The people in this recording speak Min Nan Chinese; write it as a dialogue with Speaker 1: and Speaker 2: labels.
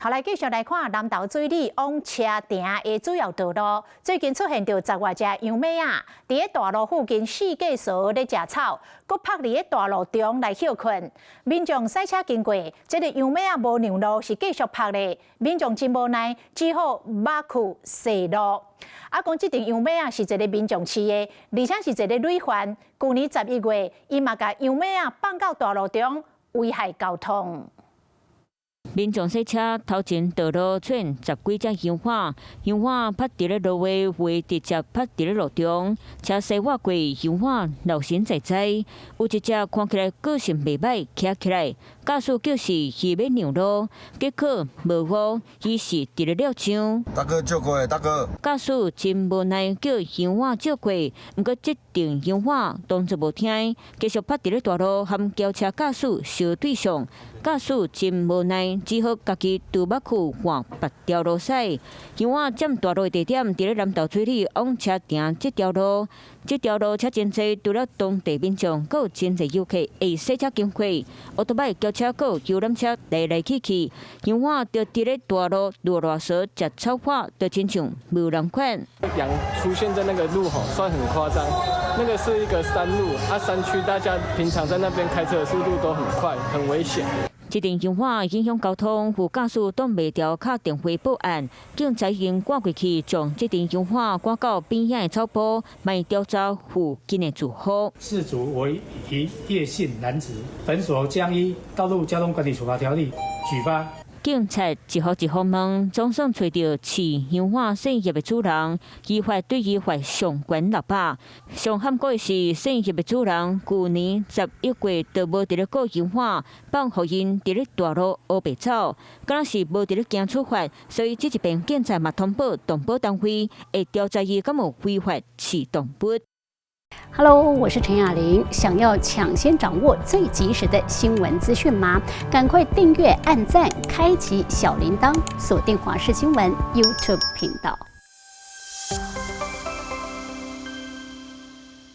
Speaker 1: 好，來繼續來看南投水里往車埕的主要道路，最近出現著十外隻羊馬仔，佇咧大路附近四界趖咧食草，閣泊佇咧大路中來歇睏。民眾駛車經過，這个羊馬仔無讓路，是繼續泊咧。民眾真無奈，只好抹去踅路。啊，講這陣羊馬仔是一个民眾飼的，而且是一个累犯。舊年11月，伊嘛共羊馬仔放到大路中，危害交通。
Speaker 2: 民眾駛車頭前道路出現十幾隻羊仔，羊仔泊佇咧路尾，會直接泊佇咧路中，車駛倚過，羊仔留神在在，有一隻看起來個性袂䆀，徛起來，駕駛就是伊欲讓路，結果無喎，伊是佇咧掠搶。
Speaker 3: 大哥借過，大哥。
Speaker 2: 駕駛真無奈叫羊仔借過，毋過這陣羊仔當作無聽，繼續泊佇咧大路，和轎車駕駛相對上，駕駛真無奈，只好家己拄目去換別條路駛。羊仔佔大路的地點，佇咧南投水里往車埕這條路，這條路車真濟，除了當地民眾，閣有真濟遊客會駛車經過，歐多擺轎車閣有遊覽車來來去去，羊仔就佇咧大路囉囉嗦食草花，就親像無人管。
Speaker 4: 羊出現在那個路口，算很誇張。那個是一個山路，啊山區大家平常在那邊開車的速度都很快，很危險。
Speaker 2: 這陣羊仔影響交通，副駕駛擋袂牢，敲電話報案，警察已經趕過去，將這陣羊仔趕到邊仔的草坡，來調查附近的住戶。
Speaker 5: 事主為一葉姓男子，本所將依《道路交通管理處罰條例》舉發。
Speaker 2: 警察一戶一戶問，總算揣著飼羊仔姓葉的主人，依法對伊罰上懸600。上坎坷的是，姓葉的主人舊年11月就無佇咧顧羊仔，放予𪜶佇咧大路烏白走，敢若是無佇咧驚處罰，所以這一邊警察嘛通報動保單位，會調查伊敢有違法飼動物。
Speaker 6: Hello，我是陳雅玲。想要搶先掌握最及時的新聞資訊嗎？趕快訂閱、按讚、開啟小鈴鐺，鎖定華視新聞 YouTube 頻道。